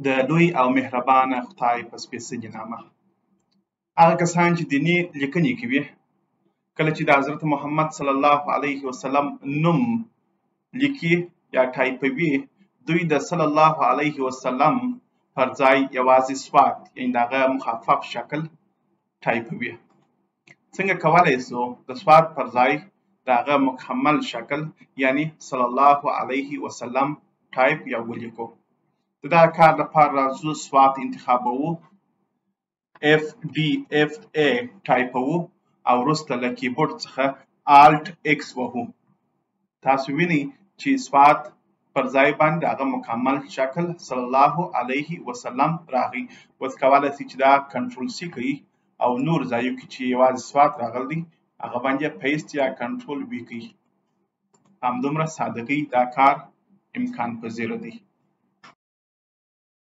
د لوی او مهربانه خدای په سپېڅلي نامه. هغه کسان چې دیني لیکنې کوي، کله چې د حضرت محمد صلی الله علیه وسلم نوم لیکي یا ټایپوي، دوی د صلی الله علیه وسلم پر ځای یوازې سواد، یعنی د هغه مخفف شکل ټایپوي. څنګه کولی شو د سواد پر ځای د هغه مکمل شکل، یعنی صلی الله علیه وسلم، ټایپ یا ولیکو؟ د دغه کار لپاره راځو، سواد انتخابوو، F D F A ټایپوو او وروسته له کیبورډ څخه Alt X وهو. تاسو وینئ چې سواد پر ځای باندې هغه مکمل شکل صلی الله علیه وسلم راغی. اوس کولی شئ چې دا کنټرول سي کوي او نور ځایو کې چې یوازې سواد راغلی، هغه باندې پیست یا کنټرول وی کوي. همدومره سادګۍ دا کار امکان پذیر دی.